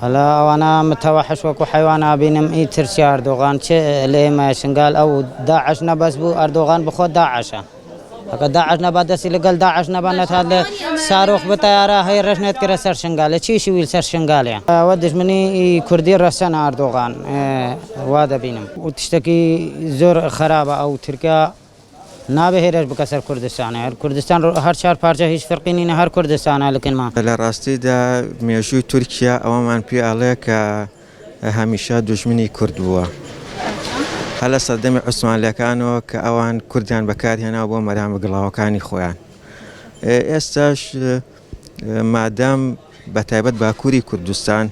وەلا ئەوانە متەوەحش وەکو حەیوان ئابینم ئی ترسی ئەردۆغان چ لە ئێمە شنگال ئەو داعش نەبەس بوو ئەردۆغان بخۆ داعشە ئەگە داعش نەبا دەستی لەگەل داعش نەبا نەتات لە سارۆخ بتەیارە هەی ڕەش نێت کرە سەر شنگالێ چیشی ویل سەر شنگالێ ئەوە دژمنی کوردی ڕەسەنە ئەردۆغان وا دەبینم. تشتەکی زۆر خەرابە ئەو تورکیا نابێ هێرش بکە سەر کوردستانێ هەر کوردستان هەر چار پارچە هیچ فرقی نینە هەر کوردستانە لکنما. لە ڕاستیدا مێژووی تورکیا ئەوەمان پێ ئەڵێ کە هەمیشە دوژمنی کورد بووە. هەر لە سەردەمی عوسمانلیەکانەوە کە ئەوان کوردیان بەکارهێناوە بۆ مەرامە گڵاوەکانی خۆیان. ئێستاش مادام بە تایبەت باکووری کوردستان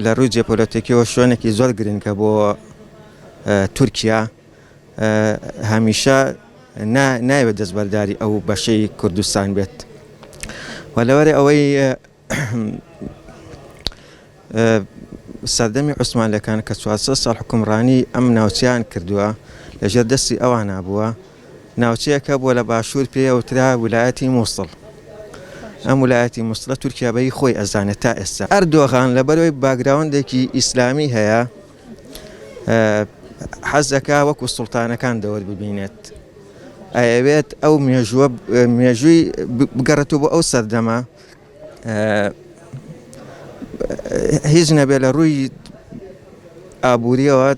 لە ڕووی جێپۆلەتیکیەوە شوێنێکی زۆر گرنگە بۆ تورکیا هەمیشە نایەوێت دەستبەرداری ئەو بەشەی کوردستان بێت و لەوەرە ئەوەی سەردەمی عوسمانەکان کە 400 ساڵ حکومڕانی ئەم ناوچیان کردووە لەژێر دەستی ئەوانە بووە ناوچەیەکە بووە لە باشوور پێوترا ولایەتی مووسڵ ئەم ولایەتی مووسڵە تورکیا بەی خۆی ئەزانێت تا ئێستا ئەردۆغان لەبەرەوەی background ێکی ئیسلامی هەیە حەز دەکا وەکو سوڵتانەکان دەور ببینێت ئەیەوێت ئەو مێژووە مێژووی بگەڕێتەوە بۆ ئەو سەردەمە هیچ نەبێت لە ڕووی ئابووریەوە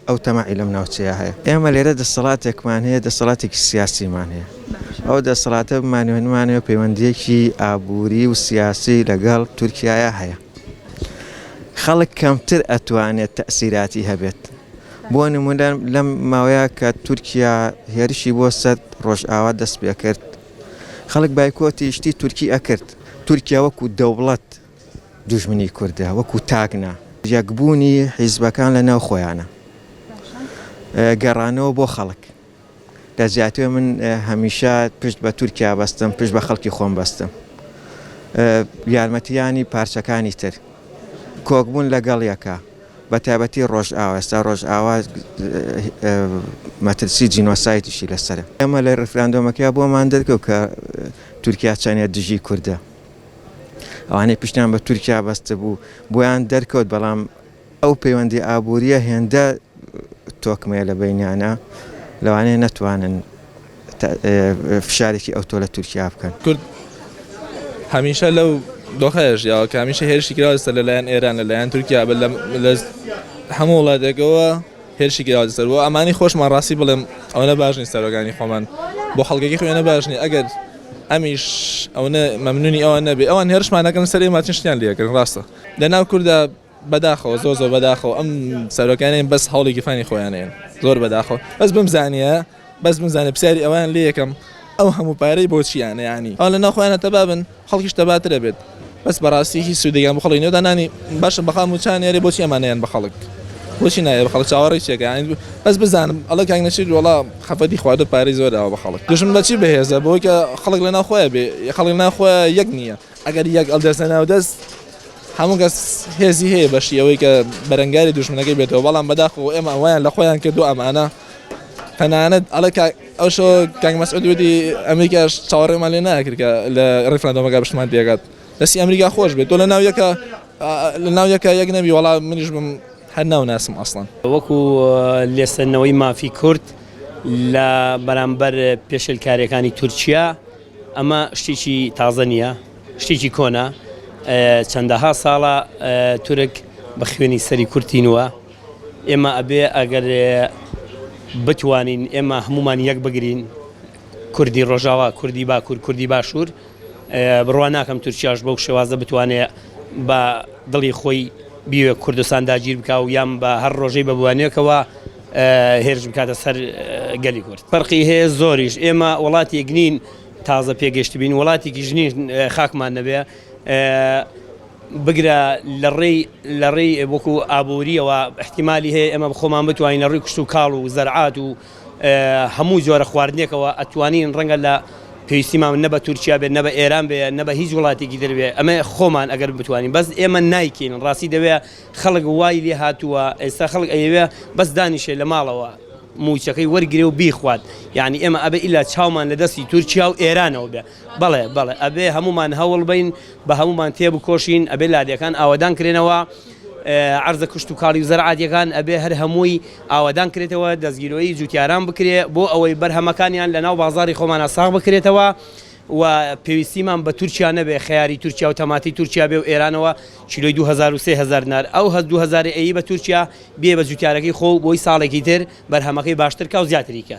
ئەو تەماعی لەم ناوچەیە هەیە ئێمە لێرە دەسەڵاتێکمان هەیە دەسەڵاتێکی سیاسیمان هەیە ئەو دەسەڵاتە بمانوێنمانەوە پەیوەندیەکی ئابووری و سیاسی لەگەڵ تورکایە هەیە خەڵک کەمتر ئەتوانێت تەئسیراتی هەبێت. بۆ نمونە لەم ماوەیە کە تورکیا هێرشی بۆ سەر ڕۆژئاوا دەست پێکرد خەڵک بایکۆتی شتی تورکی ئەکرد. تورکیا وەکو دەوڵەت دوژمنی کوردە وەکو تاک نا. یەکبوونی حیزبەکان لە ناو خۆیانە. گەڕانەوە بۆ خەڵک. لە جیاتێ من هەمیشە پشت بە تورکیا بەستم پشت بە خەڵکی خۆم بەستم یارمەتیانی پارچەکانی تر کۆکبوون لەگەڵ یەکە بە تایبەتی ڕۆژئاوا ئێستا ڕۆژئاوا مەترسی جینۆسایدیشی لەسەرە ئێمە لە ڕیفراندۆمەکەیا بۆمان دەرکەوت کە تورکیا چەندێ دژی کوردە ئەوانەی پشتیان بە تورکیا بەستبوو بۆیان دەرکەوت بەڵام ئەو پەیوەندی ئابوورییە هێندە تۆکمەیە لە بەینیانە، لەوانەیە نەتوانن فشارێکی ئەوتۆ لە تورکیا بکەن. کورد هەمیشە لەو دۆخەیە ژیاوە کە هەمیشە هێرشی کراوە سەر لەلایەن ئێران لەلایەن تورکیا بە لە هەموو وڵاتێکەوە هێرشی کراوە سەر بۆ ئەمانی خۆشمان ڕاستی بڵێم ئەوەنە باش نین سەرۆکانی خۆمان بۆ خەڵکەکەی خۆیانە باش نین ئەگەر ئەمیش ئەوەنە مەمنونی ئەوان نەبێ ئەوان هێرشمان نەکەن سەر ئێمە چ شتیان لێکردن ڕاستە لەناو کوردا بەداخەوە زۆر زۆر بەداخەوە ئەم سەرۆکانەی بەس هەوڵی گیرفانی خۆیانەیەن زۆر بەداخەوە بەس بمزانیە بەس بمزانێ پرسیاری ئەوان لێ یەکەم ئەو هەموو پارەی بۆ چیانە یانی ئەوان لە ناو خۆیانە تەبابن خەڵکیش تەباترە بێت بەس بەڕاستی هیچ سوودێکیان بۆ خەڵک نییە دانانی باشە بەخوا مووچان یارێ بۆچی ئەمانەیان بە خەڵک بۆچی نایە بە خەڵک چاوەڕێی چێکە یانی بەس بزانم ئەڵێ کاک نەچیر وەڵا خەفەتی خواردە پارەی زۆر داوە بە خەڵک دوژمن بەچی بەهێزە بۆی کە خەڵک لە ناو خۆیان بێ خەڵک لە ناو خۆیان یەک نییە ئەگەر یەک ئەڵ دەستە ناو دەست هەموو کەس هێزی هەیە بەشی ئەوەی کە بەرەنگاری دوژمنەکەی بێتەوە بەڵام بەداخەوە ئێمە ئەویان لە خۆیان کردو ئەمانە تەنانەت ئەڵێ ئەو شۆ کاک مەسعود وتی ئەمریکاش چاوەڕێمان لێ ناکرد کە لە ڕیفراندۆمەکە پشتمان تێکات دەستی ئەمریکا خۆش بێت تۆ لە ناو یەکە لە ناو یەکە یەک نەبی وەڵا منیش بم هەر ناو ناسم ئەسڵەن. وەکو لێسەندنەوەی مافی کورد لە بەرامبەر پێشێلکاریەکانی تورکیا ئەمە شتێکی تازە نییە، شتێکی کۆنە، چەندەها ساڵە تورک بە خوێنی سەری کورد تینووە، ئێمە ئەبێ ئەگەر بتوانین ئێمە هەمومان یەک بگرین کوردی ڕۆژاوا کوردی باکوور کوردی باشوور بڕوا ناکەم تورکیاش بەو شێوازە بتوانێ بە دڵی خۆی بیوێ کوردستان داگیر بکا و یان بە هەر ڕۆژەی بە بوانێکەوە هێرش بکاتە سەر گەلی کورد. فەرقی هەیە زۆریش، ئێمە وڵاتێک نین تازە پێگەشتبین، وڵاتێکیش نین خاکمان نەبێ، بگرە لە ڕێی لە ڕێی وەکو ئابووریەوە ئیحتیمالی هەیە ئێمە خۆمان بتوانین لە ڕووی کشتوکاڵ و زەرعات و هەموو جۆرە خواردنێکەوە ئەتوانین ڕەنگە لە پێویستیمان نە بە تورکیا بێت نە بە ئێران بێ نە بە هیچ وڵاتێکی تر بێ ئەمە خۆمان ئەگەر بتوانین بەس ئێمە نایکەین ڕاستی دەوێ خەڵک وای لێ هاتووە ئێستا خەڵک ئەیەوێ بەس دانیشێ لە ماڵەوە. مووچەکەی وەرگرێ و بیخوات یانی ئێمە ئەبێ ئیلا چاومان لە دەستی تورکیا و ئێرانەوە بێ بەڵێ بەڵێ ئەبێ هەموومان هەوڵ بین بە هەموومان تێبکۆشین ئەبێ لادێکان ئاوەدان کرێنەوە عەرزە کشتوکاڵی و زەرعاتیەکان ئەبێ هەر هەمووی ئاوەدان کرێتەوە دەستگیرۆیی جوتیاران بکرێ بۆ ئەوەی بەرهەمەکانیان لە ناو بازاڕی خۆمانا ساغ بکرێتەوە و پێویستیمان بە تورکیا نەبێ خەیاری تورکیا و تەماتەی تورکیا بێ و ئێرانەوە کیلۆی 2000 و 3000 دینار ئەو هەست 2000 ئەی بە تورکیا بێ بە جوتیارەکەی خۆ و بۆی ساڵێکی تر بەرهەمەکەی باشتر کا و زیاتری کات.